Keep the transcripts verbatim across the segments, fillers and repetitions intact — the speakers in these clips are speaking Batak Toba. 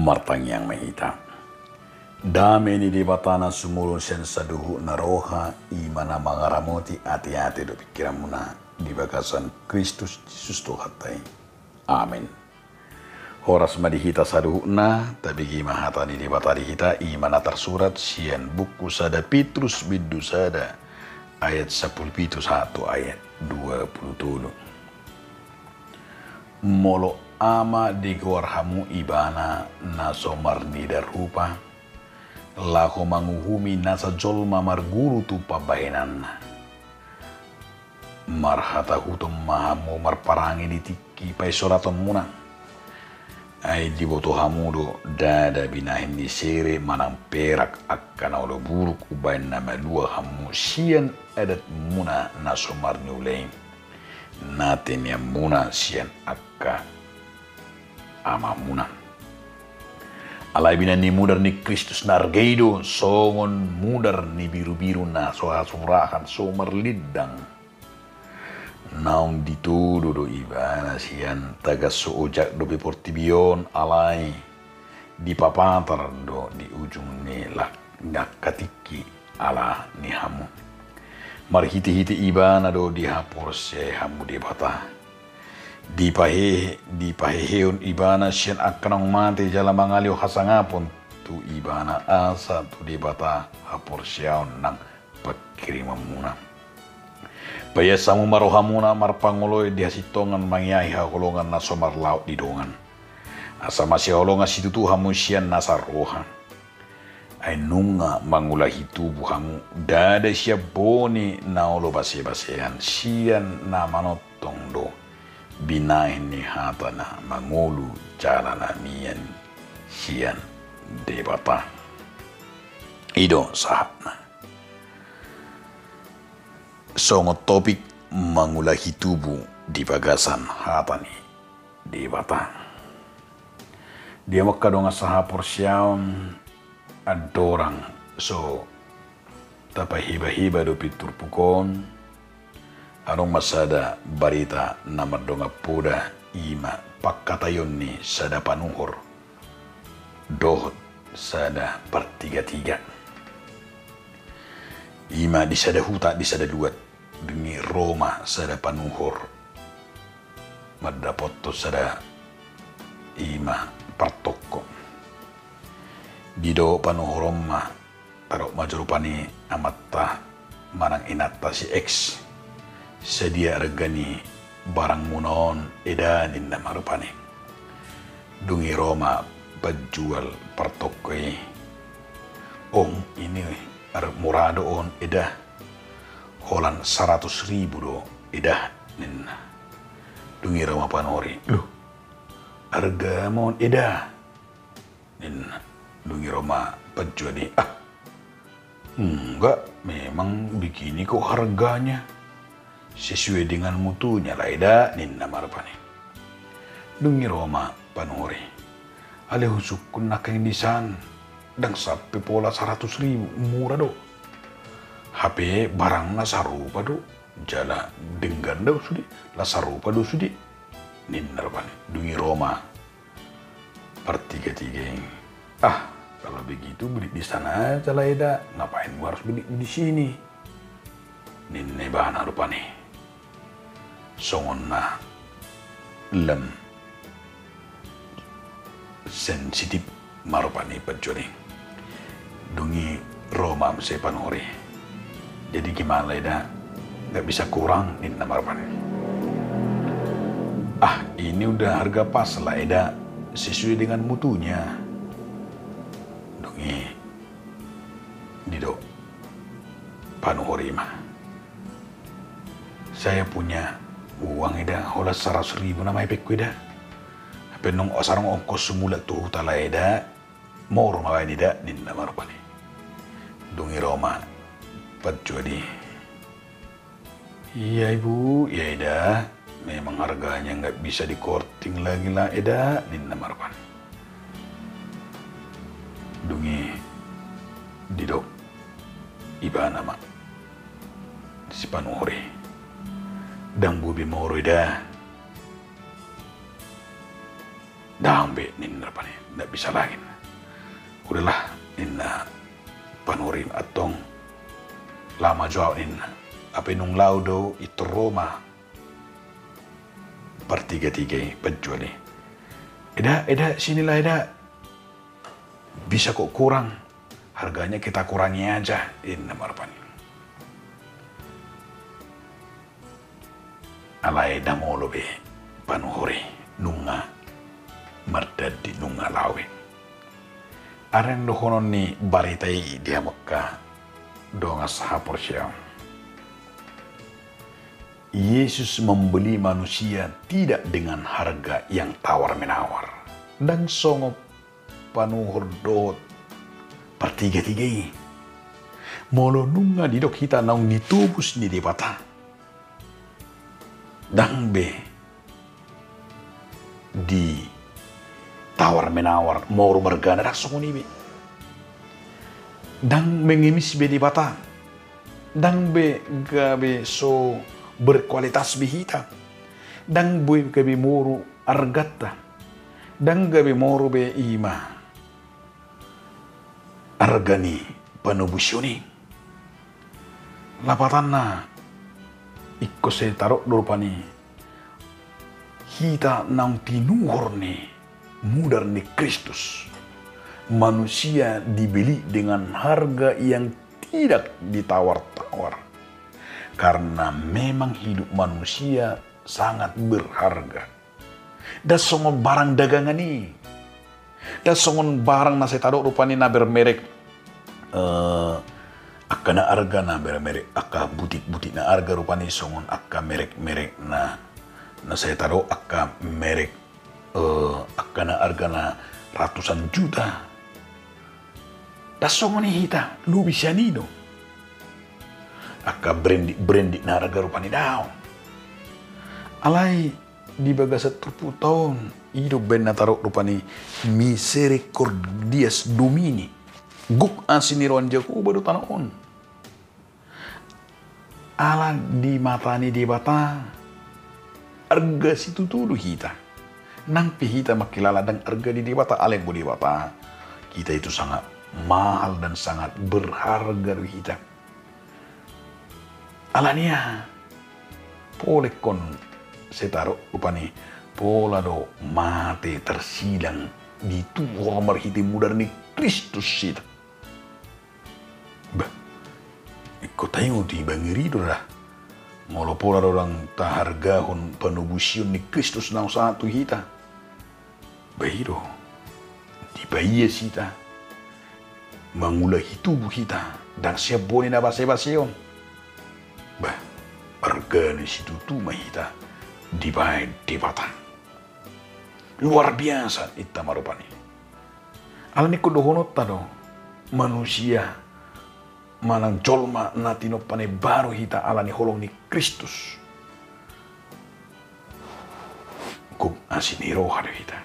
Martangiang ma hita. Dame ni Debata na sumurung sian saluhutna roha, i ma na mangaramoti ateate dohot pingkiranmuna di bagasan Kristus Jesus Tuhanta i. Amen. Horas ma di hita saluhutna, tabege ma hata ni Debata di hita, i ma na tarsurat sian buku sada Petrus bindu sada ayat sampulu pitu sahat tu ayat dua pulu tolu. Molo ama digoar hamu ibana na so marnida rupa, laho manguhumi nasa jolma marguru tu pambahenanna. Marhatahuton ma hamu marparange di tingki paisolatonmuna. Ai diboto hamu do, ndada binahen ni sere manang perak angka na olo buruk umbahen na malua hamu sian adatmuna na so marniula i, na teneanmuna sian angka amamuna. Alai binahen ni mudar ni Kristus na arga i do songon mudar ni birubiru na so hasurahan, so marlindang. Naung ditodo do ibana sian tagan so ojak dope portibi on, alai dipapatar do di ujung ni la-, ni angka tingki ala ni hamu. Marhitehite ibana do dihaporseai hamu Debata. Dipahehe, dipaheheon ibana sian angka naung mate jala mangalehon hasangapon tu ibana, asa tu Debata haporseaon nang pangkirimonmuna. Paias hamu ma rohamuna marpangoloi di hasintongan mangeahi haholongan na so marlaok di dongan. Asa masihaholongan situtu hamu sian nasa roha. Ai nunga mangulahi tubu hamu, ndada sian boni na olo basebasean, sian na manongtong do binahen ni hata na mangolu jala na mian sian Debata. I do sahatna. Songon topik mangulahi tubu di bagasan hata ni Debata. Di hamu angka dongan sahaporseaon, andorang so tapahibaheba dope turpuk on, adong ma sada barita na mardongan poda, i ma pangkataion ni sada panuhor dohot sada partigatiga. I ma di sada huta, di sada luat, dung i ro ma sada panuhor mandapothon sada, i ma partongko. Didok panuhor on ma, tadok ma jo rupani amanta manang inanta si X, sadia arga ni barangmuna on eda, ninna ma rupani. Dung i ro ma panjual partongko i, ong, ini ar-, mura do on eda, holan saratus ribu do eda, ninna. Dung i ro ma panuhor i, loh, arga ma on eda, ninna. Dung i ro ma panjual i, ah, enggak, memang begini kok harganya, sesuai dengan mutunya lah eda, ninna ma rupani. Dung i ro ma panuhor i, alai husungkun nangkin di san, ndang sampe pola saratus ribu, mura do. Hape barangna sarupa do, jala denggan do sude, lah sarupa do sude, ninna rupani. Dung i ro ma partigatiga i, ah, kalau begitu beli di sana aja lah eda, ngapain gua harus beli di sini, ninna ibana rupani. Songon na lam sensitif ma rupani panjual i. Dung i ro ma muse panuhor i. Jadi gimana lah eda, nggak bisa kurang, ninna ma rupani. Ah, ini udah harga pas lah eda, sesuai dengan mutunya. Dung i didok panuhor i ma, saya punya uang eda, holan saratus ribu nama epengku eda. Hape nung adong ongkos sumulak tu huta lah eda, molo baen eda, ninna ma rupani. Dung i ro ma panjual i. Iya ibu, iya eda, memang harganya nggak bisa dikorting lagi lah eda, ninna ma rupani. Dung i didok ibana ma si panuhor i, ndang boi be molo eda. Ndang be, ninna rupani, ndak bisa lagi. Udahlah, ninna panuhor i, antong laho ma jo ahu, ninna. Hape nunga laho do i, tor ro ma partiga-tiga i, panjual i. Eda, eda, sinilah eda. Bisa kok kurang, harganya kita kurangi aja, ninna ma rupani. Alai ndang olo be panuhor i, nunga mardandi, nunga laho i. Areng dohonon ni barita i di hamu angka dongan sahaporseaon. Yesus membeli manusia tidak dengan harga yang tawar-menawar. Ndang songon panuhor dohot partiga-tiga i. Molo nunga didok hita naung ditobus ni Debata, ndang be ditawar-menawar, maorum argana, ndang songon i be. Ndang mengemis be Debata. Ndang be gabe so berkualitas be hita. Ndang be gabe moru arganta. Ndang gabe moru be, i ma, arga ni panobusion i. Lapatanna, ingkon sai tadok do rupani, hita naung tinuhor ni mudar ni Kristus. Manusia dibeli dengan harga yang tidak ditawar-tawar. Karena memang hidup manusia sangat berharga. Ndang songon barang dagangan i. Ndang songon barang na sai tadok rupani na bermerek, eh, angka na arga na bermerek, angka butik-butik na arga rupani songon angka merek-merek na, na sai tadok angka merek, eh, angka na arga na ratusan juta. Ndang songon i hita, lobi sian i do. Angka branded-branded na arga rupani, daong. Alai di bagasan turpukta on, i do umbahen na tadok rupani, misericordias Domini, gok asi ni roha ni Jahowa do tano on. Ala di mata ni Debata, arga situtu do hita. Nang pe hita mangkilala ndang arga di Debata, alai anggo Debata, kita itu sangat mahal dan sangat berharga do hita. Alani aha? Pola ingkon sai tadok rupani, pola do mate tarsilang, dituhor marhite mudar ni Kristus hita. Bah, ingkon taingot i, bah, ngeri do da. Molo pola do ndang tahargahon panobusion ni Kristus naung sahat tu hita. Bah, i do. Dipaias hita. Mangulahi tubu hita. Ndang sian bone na basebase on. Bah, arga ni situtu ma hita dibahen Debata. Luar biasa, inta ma rupani. Alani ingkon dohononta do, manusia manang jolma na tinompa na imbaru hita ala ni holong ni Kristus, gok asi ni roha do hita.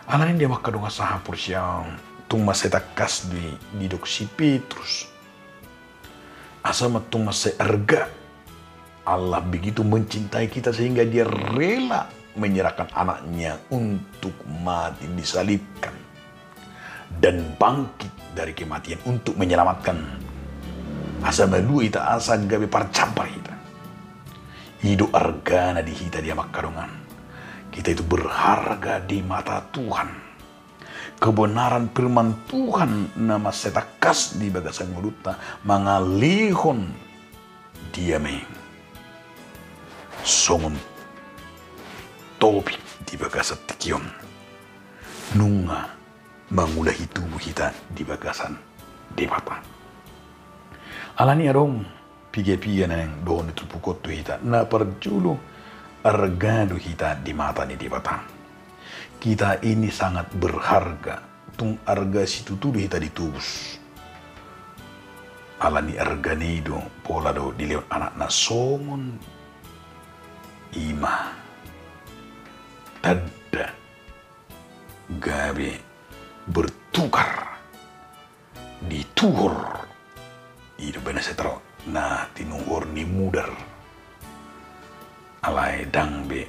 Alani i, di hamu angka dongan sahaporseaon, tung mansai tangkas do i didok si Petrus. Asa ma tung mansai arga. Allah begitu mencintai kita sehingga Dia rela menyerahkan anak-Nya untuk mati disalibkan dan bangkit dari kematian untuk menyelamatkan. Asa malua hita, asa gabe parjambar hita. I do argana di hita, di hamu angka dongan. Kita itu berharga di mata Tuhan. Kebenaran firman Tuhan na mansai tangkas di bagasan ngolunta mangalehon Dia ma i songon topik di bagasan tingki on. Nunga mangulahi tubu hita di bagasan Debata. Alani adong piga-piga na naeng dohonon ni turpuk on tu hita. Na parjolo, arga do hita di mata ni Debata. Kita ini sangat berharga, tung arga situtu do hita ditobus. Alani argana i do, pola do dilehon anakna songon i ma tanda gabe bertukar, dituhor. I do umbahen na sai tadok, na tinuhor ni mudar. Alai ndang be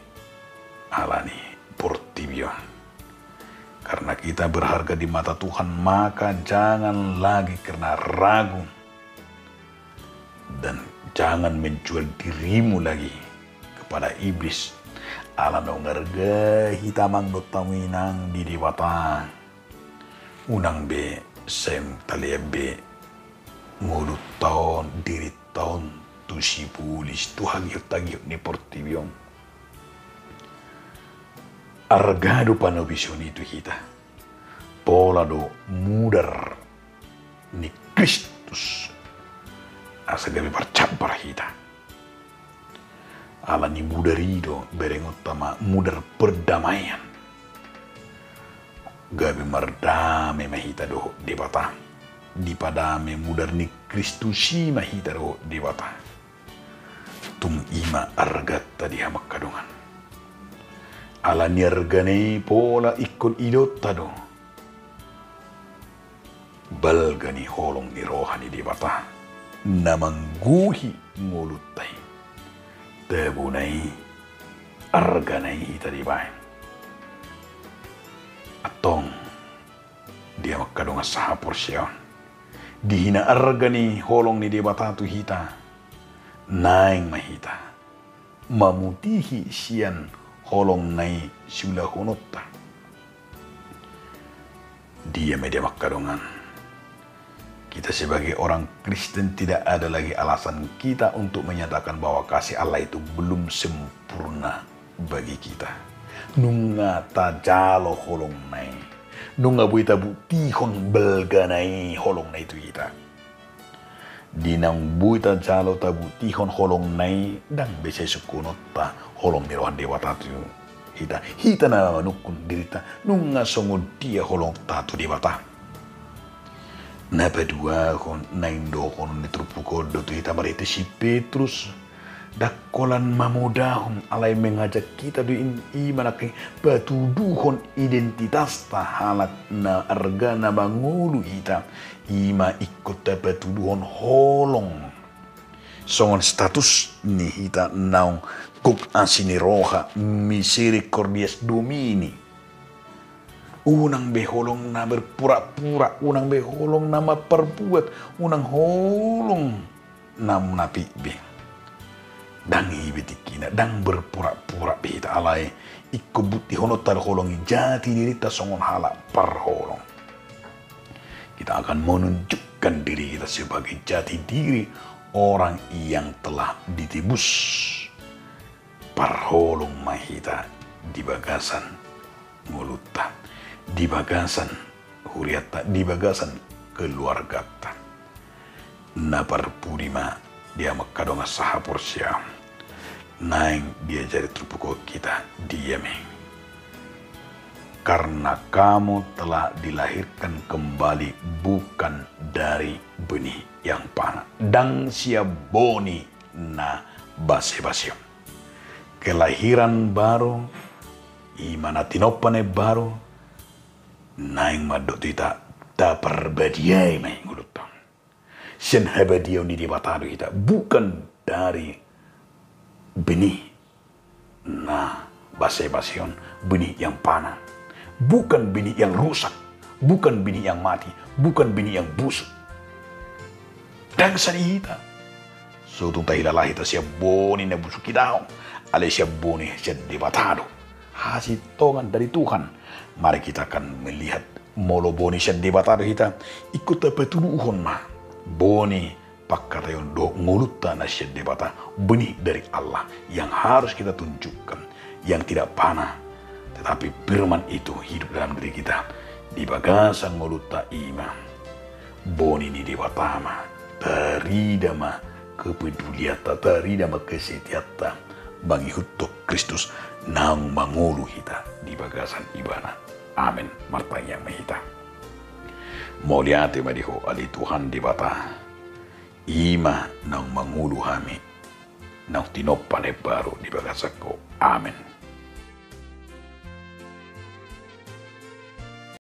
alani portibi on. Kita berharga di mata Tuhan, maka jangan lagi karena ragu dan jangan menjual dirimu lagi kepada iblis. Ala naung arga hita amang dohot hamu inang di Debata, unang be sai talean be ngolunta on, dirinta on tu sibolis, tu hagihut-hagihut ni portibi on. Arga do panobison i tu hita. Pola do mudar ni Kristus asa gabe marcambar hita. Ala ni mudar i do berengonta ma mudar perdamaian. Gabe mardame ma hita dohot Debata. Dipadame mudar ni Kristus i ma hita dohot Debata. Tung i ma arganta di hamu angka dongan. Ala ni argana i pola ingkon idaonta do balga ni holong ni roha ni Debata na manggohi ngolunta i. Tabona i, argana i hita dibahen. Antong di hamu angka dongan sahaporseaon, di hina arga ni holong ni Debata tu hita, naeng ma hita mamutihi sian holongna i siulahononta. Dia ma i di hamu angka dongan. Kita sebagai orang Kristen tidak ada lagi alasan kita untuk menyatakan bahwa kasih Allah itu belum sempurna bagi kita. Nunga tajalo holongna i, nunga boi tabuktihon balgana i holongna i tu hita. Di naung boi tajalo tabuktihon holongna i, ndang be sai sungkunonta holong ni roha ni Debata tu hita. Hita na manungkun dirinta, nunga songon dia holongta tu Debata. Na paduahon, naeng dohonon ni turpuk on do tu hita marhite si Petrus. Ndang holan mamodahon, alai mengajak hita do i, i ma nangkin patuduhon identitasta halak na arga na mangolu hita. I ma ingkon tapatuduhon holong songon status ni hita naung gok asi ni roha, misericordias Domini. Unang be holong na berpura-pura, unang be holong na mamparbuat, unang holong na munafik be. Ndang i be tingkina, ndang berpura-pura be hita, alai ingkon buktihononta do holong i, jati dirinta songon halak parholong. Kita akan menunjukkan diri kita sebagai jati diri orang yang telah ditebus. Parholong ma hita di bagasan ngolunta, di bagasan hurianta, di bagasan keluarganta. Na parpudi ma di hamu angka dongan sahaporseaon, naeng diajari turpuk on hita, dia ma i. Karena kamu telah dilahirkan kembali bukan dari benih yang fana, ndang sian boni na base-base on. Kelahiran baru, i ma na tinompa na imbaru, naeng mandok tu hita, taparbadiai ma i ngolunta on. Sian habadiaon ni Debata do hita, bukan dari benih na base-base on, benih yang fana. Bukan benih yang rusak, bukan benih yang mati, bukan benih yang busuk. Ndang sian hita. So tung tahilala hita sian boni na busuk hita on, alai sian boni sian Debata do. Hasintongan dari Tuhan. Mari kita akan melihat, molo boni sian Debata do hita, ingkon tapatuduhon ma boni pangkataion dohot ngolunta na sian Debata, benih dari Allah yang harus kita tunjukkan, yang tidak fana, tetapi firman itu hidup dalam diri kita. Di bagasan ngolunta i ma boni ni Debata ma, tarida ma kepedulianta, tarida ma kesetiaanta mangihuthon Kristus naung mangolu hita di bagasan Ibana. Amen. Martangiang ma hita. Mauliate ma di Ho ale Tuhan Debata, i ma naung mangolu hami, naung tinompa na imbaru di bagasan Ho. Amen.